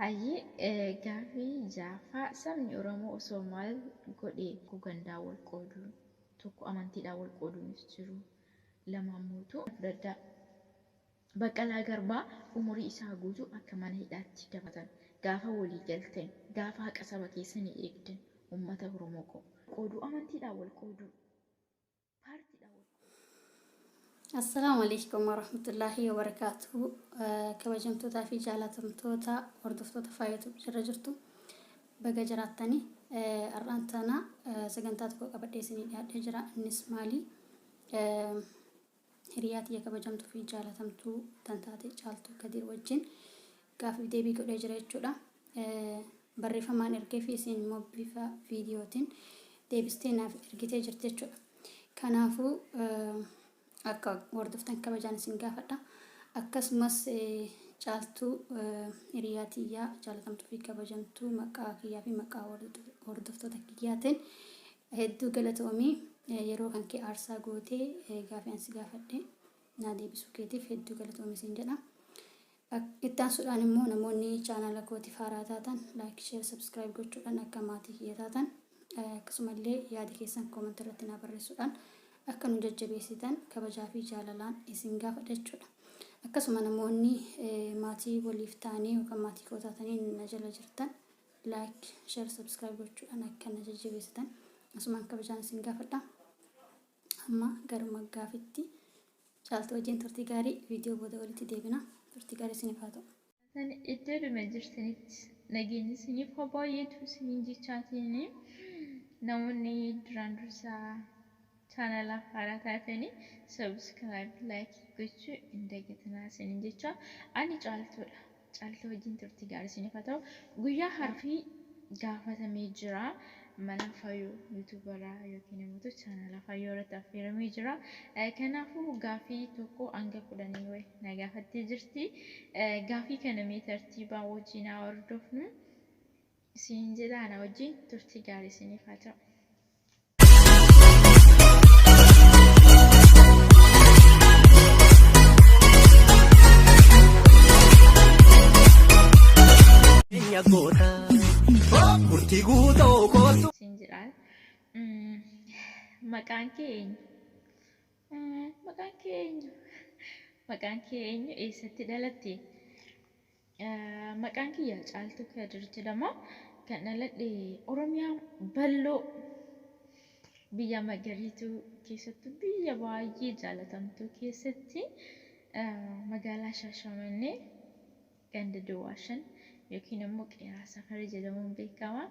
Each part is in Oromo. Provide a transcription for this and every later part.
Hayyee, gaaffii ja'affaa: sabni Oromoo osoo maal godhee gandaa wal qooduu, tokko amantiidhaan wal qooduunis jiru, lama ammoo fudhadhaa. Baqqalaa Garbaa umurii isaa guutuu akka mana hidhaatti dabarsan. Gaafa walii galtan, gaafa haqa saba keessanii eegdan, uummata Oromoo qooduu, amantiidhaan wal qooduu, paartiidhaan wal qooduu. Assalaamu alaikum warahmatullaahi wabarakaatuhu. Kabajamtootaa fi jaalatamtoota hordoftoota faayatu jirra jirtu. Baga jiraattanii. Har'aan tana sagantaa tokko qabadhee isinii dhiyaadhee jira. Innis maali? Hiriyaa tiyya kabajamtuu fi jaalatamtuu tan taate Caaltuu Kadiir wajjin gaaffii deebii godhee jira jechuudha. Barreeffamaan ergee fi isin immoo bifa viidiyootiin deebistee naaf ergitee jirti jechuudha. Kanaafuu akka hordoftan kabajaan isin gaafadha. Akkasumas Caaltuu hiriyaa tiyyaa jaalatamtuu fi kabajamtuu maqaa kiyyaa fi maqaa hordoftoota kiyyaatiin hedduu galatoomii, yeroo kan kee aarsaa gootee gaafii ani si gaafadhe naa deebisuu keetiif hedduu galatoomii siin jedha. Itti aansuudhaan immoo namoonni chaanala kootiif haaraa taatan like, share, subscribe gochuudhaan akka maatii kiyya taatan, akkasumallee yaada keessan comment irratti naa barreessuudhaan akka nu jajjabeessitan kabajaa fi jaalalaan isin gaafadha jechuudha. Akkasuma namoonni maatii waliif ta'anii yookaan maatii koo taatanii na jala jirtan like, share, subscribe gochuudhaan akka na jajjabeessitan asumaan kabajaan isin gaafadha. Amma garuma gaafitti Caaltuu wajjin turtii gaarii, viidiyoo booda walitti deebina. Turtii gaarii isiniif haa ta'u. Iddoo dhuma jirtanitti nageenyi isiniif haa baay'atu isiniin jechaatiin, namoonni duraan dursaa chaanalaaf haaraa taatanii subscribe, like gochuu hin dagatinaa isiniin jecha. Ani Caaltuudha. Caaltuu wajjin turtii gaarii isiniif haa ta'u. Guyyaa har'ii gaafatamee jira. Mana Fayyoo yuutuubaraa yookiin immoo chaanala Fayyoo irratti affeeramee jira. Kanaafuu gaafii 1 hanga 10 wayi na gaafattee jirti. Gaafii kana mee tartiibaan wajjin haa hordofnu. Isiniin jedha, ana wajjin turtii gaarii isiniif haa ta'u. Goota murtii guutoo kootu. Isin jedha. Maqaan kee eenyu? Maqaan kee eenyu? Maqaan kee eenyu? Eessatti dhalatte? Maqaan kiyya Caaltuu Kadir jedhama. Kan dhaladhe Oromiyaa bal'oo, biyya magariituu keessattuu, biyya baay'ee jaalatamtuu keessatti, magaalaa Shaashamannee, ganda Duwwaa 5 yookiin immoo Qeeraa Safarii jedhamuun beekama.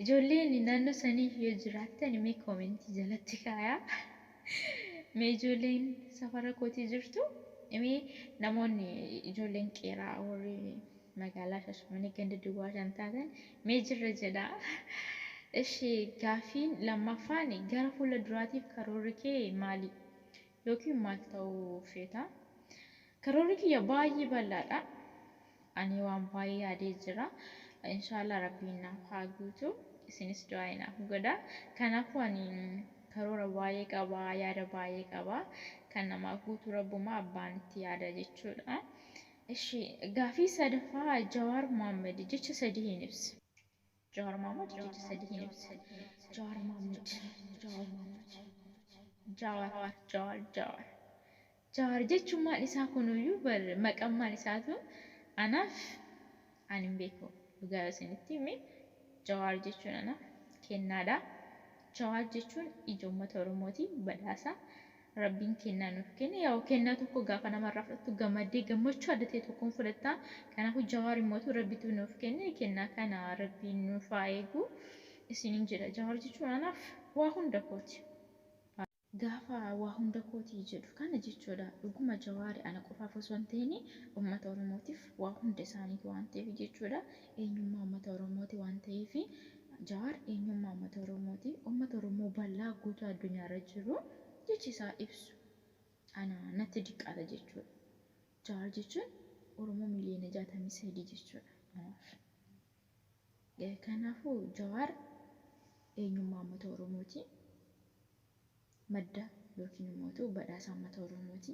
Ijoolleen naannoo sanii yoo jiraattan mee koomentii jalatti kaayaa. Mee ijoolleen safara kootii jirtu? Mee namoonni ijoolleen Qeeraa warri magaalaa Shaashamannee ganda Duwwaa 5 taatan mee jirra jedhaa. Ishi, gaaffiin lammaffaan: gara fuula duraatiif karoorri kee maali? Yookiin maal ta'uu feeta? Karoorri kiyya baay'ee bal'aadha. Ani waan baay'ee yaadee jira. Inshaallah Rabbiin naaf haa guutu. Isinis du'aa naaf godha. Kanaafuu ani karoora baay'ee qaba, yaada baay'ee qaba. Kan namaaf guutu Rabbuma, abbaan itti yaada jechuudha. Ishi, gaafii sadaffaa: Jawaar Mohaammed jecha sadiin ibsa. Jawaar Mohaammed jecha sadiin ibsa. Jawaar Mohaammed, Jawaar Mohaammed, Jawaar, Jawaar, Jawaar. Jawaar jechuun isaa kunuyyuu bar maqammaan isaatu anaaf ani hin beeku, dhugaa isinitti hime. Jawaar jechuun anaaf kennaadha. Jawaar jechuun ija uummata Oromooti, badhaasa Rabbiin kennaa nuuf kenne. Yaa'u, kennaa tokko gaafa namarraa fudhattu gammaddee gammachuu adda ta'e tokkoon fudhatta. Kanaafuu Jawaar immootu Rabbitu nuuf kenne, kennaa kana Rabbiin nuuf haa eegu isiniin jedha. Jawaar jechuun anaaf waa hunda kooti. Gaafa waa hunda kooti jedhu kana jechuudha. Dhuguma Jawaari ana qofaaf osoo hin ta'in uummata Oromootiif waa hunda isaaniiti waan ta'eef jechuudha. Eenyummaa uummata Oromooti waan ta'eef, Jawaar eenyummaa uummata Oromooti. Uummata Oromoo bal'aa guutuu addunyaarra jiru jechi isaa ibsu ana natti diqqaata jechuudha. Jawaar jechuun Oromoo miliyoona 63 jechuudha anaaf. Kanaafuu Jawaar eenyummaa uummata Oromooti. Madda yookiin immoo badhaasa uummata Oromooti.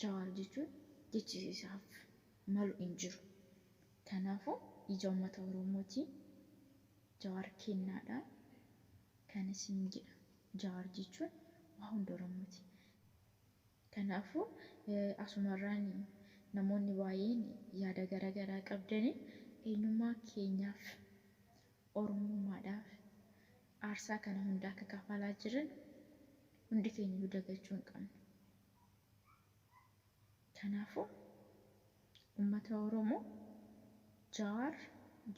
Jawaar jechuun jechi isaaf malu hin jiru. Kanaaf Kanaafuu ija uummata Oromooti. Jawaar kennaadha. Kan isin jedha. Jawaar jechuun waa hunda Oromooti. Kanaafuu asumarraan namoonni baay'een yaada garaagaraa qabdanii eenyummaa keenyaaf Oromummaadhaaf aarsaa kana hunda akka kafalaa jiran hundi keenya dagachuu hin qabnu. Kanaafuu uummata Oromoo Jawaar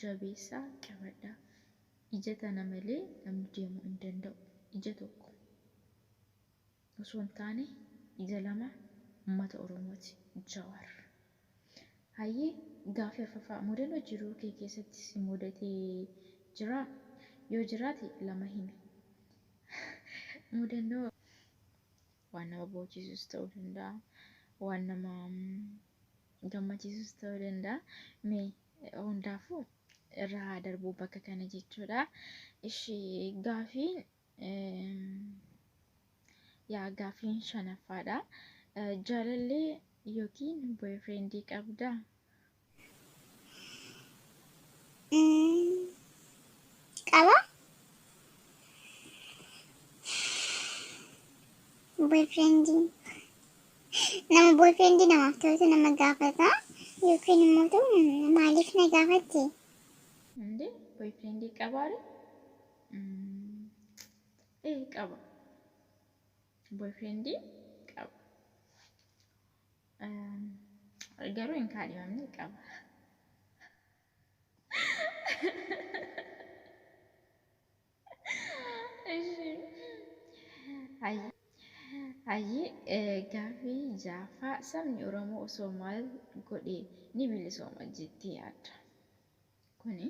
jabeessaa qabadhaa. Ija tana malee namni deemuu hin danda'u. Ija tokko osoo hin taane ija lama uummata Oromooti Jawaar. Hayyee gaaffii arfaffaa mudannoo jiruu kee keessatti si mudatee jiraa? Yoo jiraate lama himi. Mudannoo waan nama boochisus ta'uu danda'a, waan nama gammachiisus ta'uu danda'a. Mee hundaafuu irra haa darbuu bakka kana jechuudha. Ishii gaaffiin yaa gaaffiin shanaffaadha. Jaalallee yookiin boyfriendii qabdaa? Qaba. Boyfriendii. Nama boyfriendii namaaf ta'utu nama gaafata. Yookiin immoo ta'u maaliif na gaafatti? እንዴ boyfriendii qabaare? Ee qaba. Boyfriendii qaba. Garuu hin kaadhimamne qaba. Hayyee gaaffii ja'affaa sabni Oromoo osoo maal godhee ni bilisooma jettee yaadda? Kuni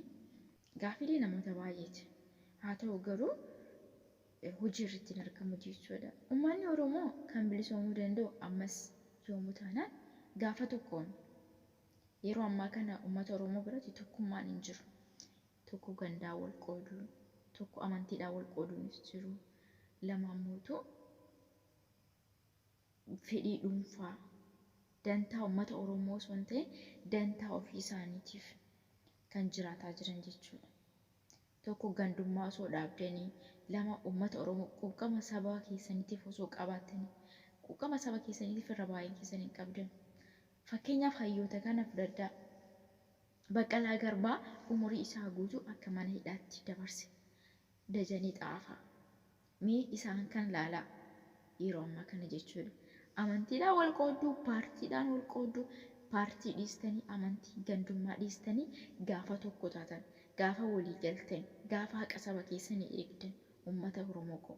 gaaffiilee namoota baay'eeti. Haa ta'u garuu hojii irratti hin argamu jechuudha. Uummanni Oromoo kan bilisoomuu danda'u ammas yoomuu taanaan gaafa tokkoon yeroo ammaa kana uummata Oromoo biratti tokkummaan hin jiru. Tokko gandaa wal qooduu, tokko amantiidhaan wal qooduunis jiru. Lama ammoo fedhii dhuunfaa dantaa uummata Oromoo osoo hin ta'in dantaa ofii isaaniitiif kan jiraataa jiran jechuudha. Tokko gandummaa osoo dhaabdanii, lama uummata Oromoo quuqama saba keessaniitiif osoo qabaattanii, quuqama saba keessaniitiif irra baay'een keessan hin qabdan. Fakkeenyaaf hayyoota kana fudhadhaa. Baqqalaa Garbaa umurii isaa guutuu akka mana hidhaatti dabarse. Dajanee Xaafaa. Mee isaan kan laalaa yeroo ammaa kana jechuudha. Amantiidhaan wal qoodduu, paartiidhaan wal qoodduu, paartii dhiistanii, amantii gandummaa dhiistanii gaafa tokko taatan, gaafa walii galtan, gaafa haqa saba keessanii eegdan uummata Oromoo koo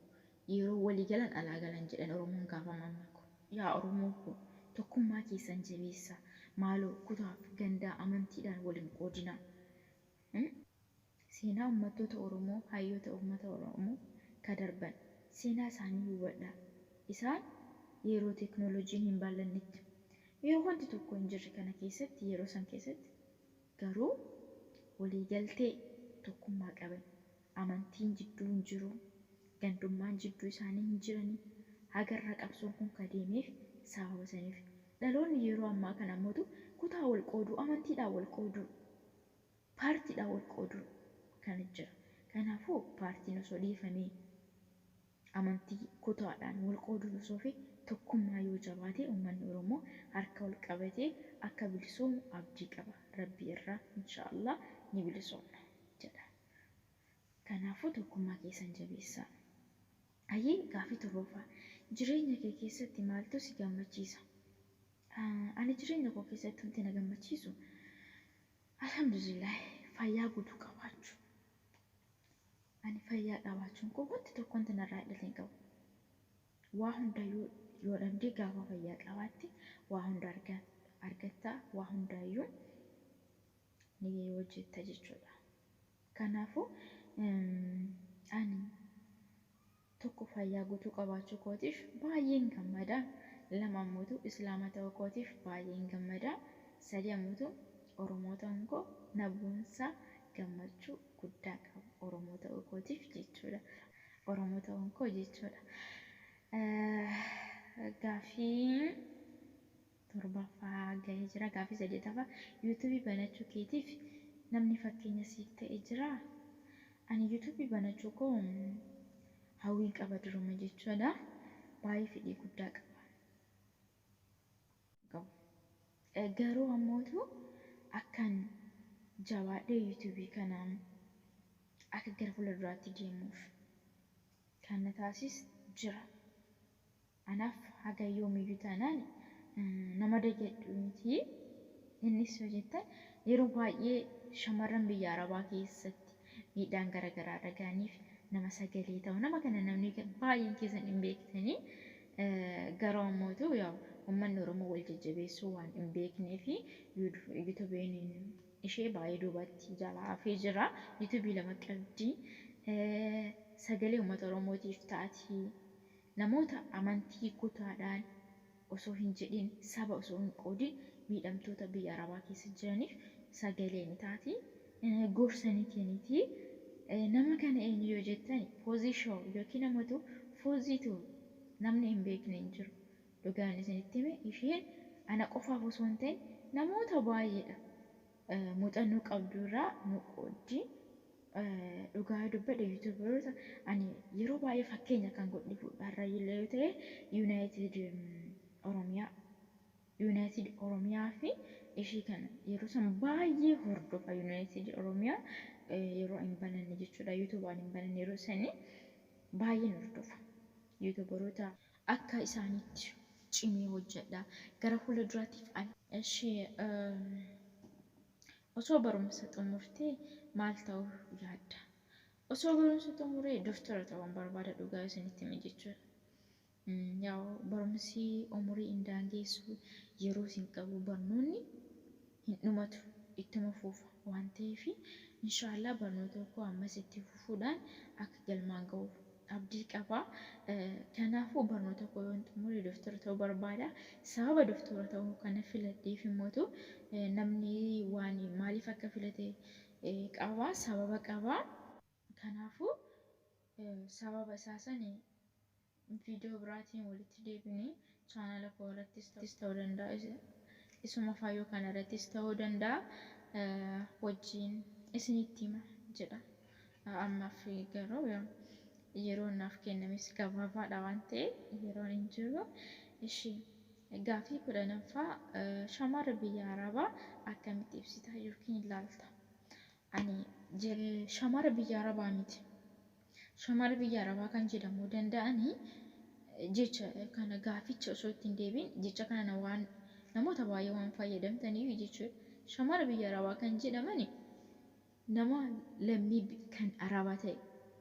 yeroo walii galan alaa galan jedhan Oromoon gaafa mammaku. Yaa Oromoo koo tokkummaa keessan jabeessaa. Maaloo kutaaf gandaa amantiidhaan wal hin qoodinaa. Seenaa uummattoota Oromoo, hayyoota uummata Oromoo ka darban seenaa isaanii hubadhaa. Isaan yeroo teeknooloojiin hin bal'annetti, yeroo wanti tokko hin jirre kana keessatti, yeroo san keessatti garuu waliigaltee tokkummaa qaban. Amantiin jidduu hin jiru, gandummaan jidduu isaanii hin jiranii. Hagarra qabsoon kun ka deemeef sababa saniif. Dhaloonni yeroo ammaa kana ammoo kutaa wal qooduu, amantiidhaan wal qooduu, paartiidhaan wal qooduu kana jira. Kanaafuu paartiin osoo dhiifamee amantii kutaadhaan wal qooduun osoo fi tokkummaa yoo jabaate uummanni Oromoo harka wal qabatee akka bilisoomu abdii qaba. Rabbi irraa inshaallah ni bilisoomna jedha. Kanaafuu tokkummaa keessan jabeessaa. Hayyee gaaffii torbaffaa jireenya kee keessatti maaltu si gammachiisa? Ani jireenya koo keessatti wanti na gammachiisu alhamdulillah fayyaa guutuu qabaachuu. Ani fayyaa qabaachuun koo wanti tokko wanti narraa hidhate hin qabu. Waa hunda yoo dhabde gaafa fayyaa qabaatte waa hunda argatta, waa hundaayyuu ni hojjetta jechuudha. Kanaafuu ani tokko fayyaa guutuu qabaachuu kootiif baay'een gammada. Lama ammoo islaama ta'uu kootiif baay'een gammada. Sadi ammoo Oromoo ta'uun koo na boonsa gammachuu guddaa qaba Oromoo ta'uu kootiif jechuudha. Oromoo ta'uun koo jechuudha. Gaaffii Torbaffaa gahee jira. Gaaffii saddeetaffaa yuutuubii banachuu keetiif namni fakkeenya siif ta'e jiraa? Ani yuutuubii banachuu koo hawwiin qaba duruma jechuudha. Baay'ee fedhii guddaa qaba. Qabu. Garuu ammootu akkan jabaadhee yuutuubii kana akka gara fuula duraatti deemuuf kan na taasisu jira. Anaaf haga yoomiyyuu taanaan nama dagadhu miti. Innis yoo jettan yeroo baay'ee shamarran biyya Arabaa keessatti miidhaan garaagaraa irra ga'aniif nama sagalee ta'u. Nama kana namni baay'een keessan hin beektanii. Garuu ammootu uummanni Oromoo wal jajjabeessuu waan hin beeknee fi yuutuubiin ishee baay'ee duubatti jalaa hafee jira. Yuutuubii lama qabdi. Sagalee uummata Oromootiif taati. Namoota amantii kutaadhaan osoo hin jedhin, saba osoo hin qoodin miidhamtoota biyya Arabaa keessa jiraniif sagalee ni taati. Gorsa ni kenniti. Nama kana eenyu yoo jettan Foozii Show yookiin ammoo Fooziitu namni hin beekne hin jiru. Dhugaan isinitti hime isheen ana qofaaf osoo hin ta'in namoota baay'eedha. Muuxannoo qabdu irraa nu qooddi. Dhugaa dubbadhe yuutuubaroota ani yeroo baay'ee fakkeenya kan godhe har'a illee yoo ta'e Yuunaayitid Oromiyaa. Yuunaayitid Oromiyaa fi ishii kana yeroo san baay'ee hordofa Yuunaayitid Oromiyaa yeroo hin bananne jechuudha. Yuutuubaan hin bananne yeroo sanii baay'een hordofa. Yuutuubaroota akka isaaniitti cimee hojjedha. Gara fuula duraatiif ani ishee osoo barumsa xumurtee maal ta'uu yaadda? Osoo barumsa xumuree doktora ta'uun barbaada dhugaa isinitti hime jechuudha. Yaa'u barumsi umurii hin daangessu, yeroo hin qabu, barnoonni hin dhumatu, ittuma fufa waan ta'eef inshaallah barnoota koo ammas itti fufuudhaan akka galmaan ga'uuf abdii qaba. Kanaafuu barnoota koo yoon xumure doktora ta'uu barbaada. Sababa doktora ta'uu kana filadheef immoo namni waan maaliif akka filate qaba, sababa qaba. Kanaafuu sababa isaa sani viidiyoo biraatiin walitti deebinee chaanaala koo irrattis ta'uu danda'a. Isuma faayyoo kana irrattis ta'uu danda'a. Wajjin isinitti hima jedha. Ammaaf garuu yeroon naaf kennames gabaabaadha waan ta'eef yeroon hin jiru. Ishii gaaffii kudhanaffaa shamara biyya Arabaa akkamitti ibsita yookiin ilaalta? Ani shamara biyya Arabaa miti. Shamara biyya Arabaa kan jedhamuu danda'anii jecha kana gaaficha osoo ittiin deebiin jecha kana waan namoota baay'ee waan fayyadamtaniif jechuudha. Shamara biyya Arabaa kan jedhamani nama lammii kan Arabaa ta'e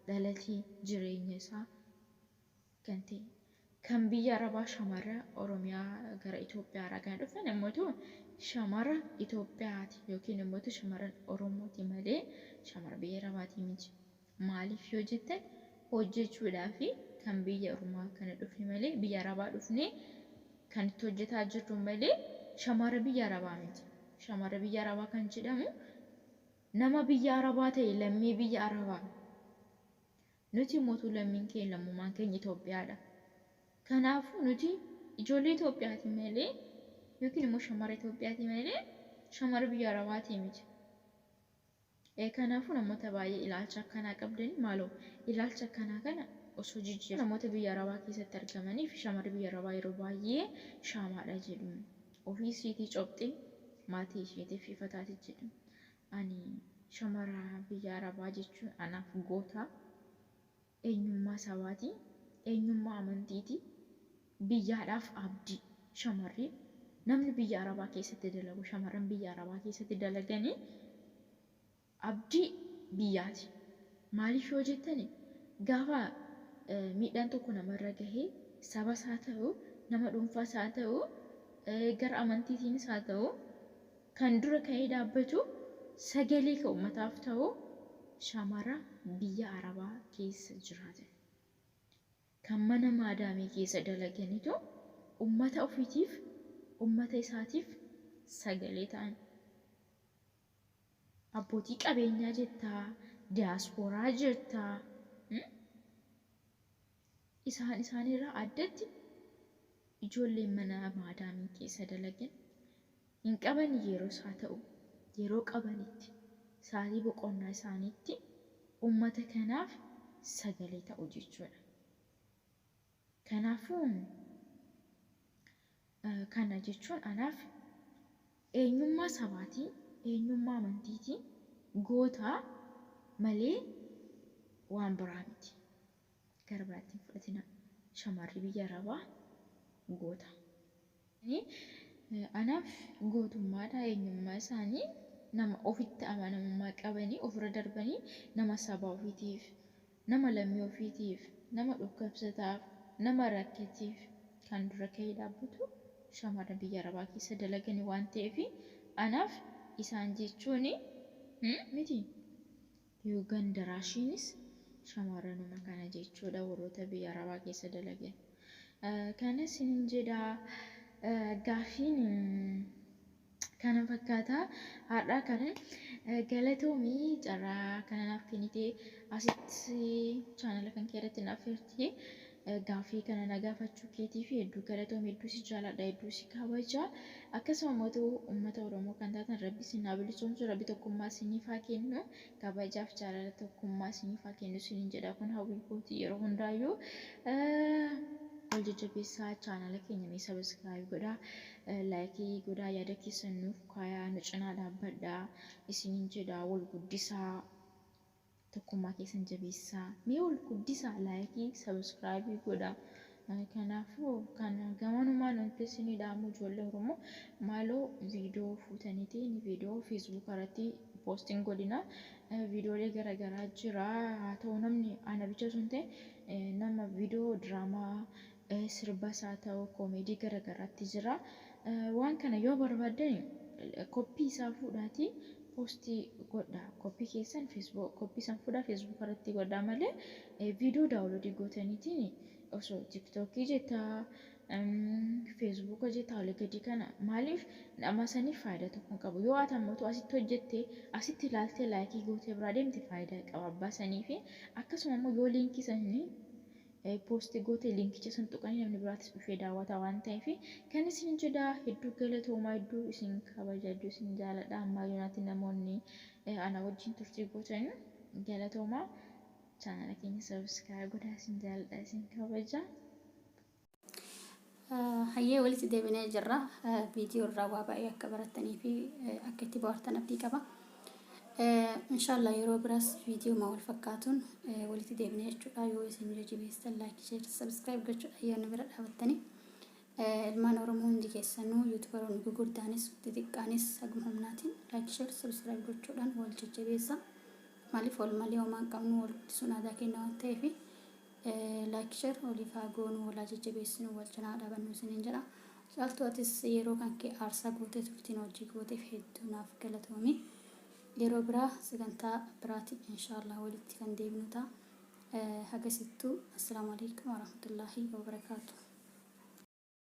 dhalatee jireenya isaa kan ta'e kan biyya Arabaa shamara Oromiyaa gara Itoophiyaa kan dhufan immoo shamara Itoophiyaati yookiin immoo shamaran Oromooti malee shamara biyya Arabaati miti. Maaliif yoo jettan hojjechuudhaaf kan biyya Oromoo kana dhufne malee biyya Arabaa dhufne kan itti hojjetaa jirru malee shamara biyya Arabaa miti. Shamara biyya Arabaa kan jedhamu nama biyya Arabaa ta'e lammii biyya Arabaa. Nuti mootuu lammiin keenya lammummaan keenya Itoophiyaadha. Kanaafuu nuti ijoollee Itoophiyaati malee yookiin immoo shamara Itoophiyaati malee shamara biyya Arabaati miti. Kanaafuu namoota baay'ee ilaalcha akkanaa qabdanii maaloo ilaalcha akkanaa kana osoo jijjiiranii namoota biyya Arabaa keessatti argamanii fi shamarri biyya Arabaa yeroo baay'ee shaamaadha jedhu. Ofii isheetii copxee maatii isheetiif ifa taati jedhu. Ani shamara biyya Arabaa jechuun anaaf goota. Eenyummaa sabaati, eenyummaa amantiiti, biyyaadhaaf abdii shamarri namni biyya Arabaa keessatti dalagu shamarran biyya Arabaa keessatti dalaganii abdii biyyaati. Maaliif yoo jettani gaafa miidhaan tokko namarra gahee sabas haa ta'u nama dhuunfaas haa ta'u gara amantiitiinis haa ta'u kan dura ka'ee dhaabbatu sagalee kan uummataaf ta'u shamara biyya Arabaa keessa jiraatan. Kan mana maadaamii keessa dalaganitu uummata ofiitiif uummata isaatiif sagalee ta'an. Abbootii qabeenyaa jettaa, diyaaspooraa jettaa, isaan isaanirraa addatti Ijoolleen mana maadaamii keessa dalagan hin qaban yeroos haa ta'u yeroo qabanitti sa'aatii boqonnaa isaaniitti uummata kanaaf sagalee ta'u jechuudha. Kanaafuu kana jechuun anaaf eenyummaa sabaatii, eenyummaa amantiitii goota malee waan biraa miti. Gara biraatti hin fudhatina. Shamarri biyya Arabaa goota. Anaaf gootummaadha eenyummaa isaanii nama ofitti amanamummaa qabanii ofirra darbanii nama saba ofiitiif, nama lammii ofiitiif, nama dhukkubsataaf, nama rakkatiif kan dura ka'ee dhaabbatu shamarran biyya Arabaa keessa dalagani waan ta'eef anaaf isaan jechuun miti. Yoogan daraashiinis shamarranuma kana jechuudha warroota biyya Arabaa keessa dalagan. Kana isinin jedha, gaaffiin kana fakkaata. Har'aa kana galatoomii carraa kana naaf kennitee asitti chaanala kan kee irratti naaf affeertee gaaffii kana na gaafachuu keetii fi hedduu galatoomii, hedduu si jaaladha, hedduu si kabaja. Akkasuma immoo uummata Oromoo kan taatan Rabbi isin haa bilisoomsu, Rabbi tokkummaa isiniif haa kennu, kabajaaf jaalala tokkummaa isiniif haa kennu isiniin jedha. Kun hawwii kooti yeroo hundaayyuu. Wal jajjabeessaa, chaanala keenya mee subscribe godhaa, like godhaa, yaada keessan nuuf kaayaa, nu cinaa dhaabbadhaa isiniin jedha. Wal guddisaa, tokkummaa keessan jabeessaa, mee wal guddisaa, like subscribe godhaa. Kanaafuu kan gamanumaan wanti isinii dhaamu, ijoollee Oromoo, maaloo viidiyoo fuutaniitiin viidiyoo Facebook irratti post iin godhina. Viidiyoolee garaagaraa jira. Haa ta'u namni ana bicha osoo hin ta'in nama viidiyoo diraamaa sirbas haa ta'u koomeedii garaagaraatti jira. Waan kana yoo barbaaddan koppii isaa fuudhaatii post godhaa. Koppii keessan Facebook koppii san fuudhaa Facebook irratti godhaa malee viidiyoo download gootaniitiin osoo TikTokii jettaa, Facebooka jettaa olii gadi kana maaliif nama saniif faayidaa tokko hin qabu. Yoo ati ammoo asitti hojjette, asitti ilaaltee like gootee biraa deemte, faayidaa qaba abbaa sanii fi akkasuma immoo yoo liinkii sanii post gootee liinkicha san tuqanii namni biraatis dhufee daawwata waan ta'eef kan isin jedha. Hedduu galatoomaa, hedduu isin kabaja, hedduu isin jaaladha. Ammaa yoonaatti namoonni ana wajjin turtii gootan galatoomaa. Chaanala keenya subscribe godhaa. Isin jaaladha, isin kabaja. Hayyee, walitti deebinee jirra. Viidiyoo irraa waa baay'ee akka barattanii fi akka itti bohaartan abdii qaba. Inshaallah yeroo biraas viidiyoo wal fakkaatuun walitti deebinee jechuudha. Yoo isin jajjabeessitan like, share, subscribe gochuudha yoo nu bira dhaabattanii. Ilmaan Oromoo hundi keessanuu, YouTuberoonni gurguddaanis xixiqqaanis, haguma humnaatiin like, share, subscribe gochuudhaan wal jajjabeessa. Maaliif wal malee homaa hin qabnu, wal guddisuun aadaa keenya waan ta'eef like, share waliif haa goonu, walaa jajjabeessinu, wal cinaa dhaabannu isiniin jedha. Caaltuu, atis yeroo kan kee aarsaa gootee turtiin hojii gooteef hedduu naaf galatoomi. Yeroo biraa sagantaa biraatiin inshaallah walitti kan deebinu ta'a. Hagasittuu assalaamu alaikum warahmatullaahi wabarakaatu.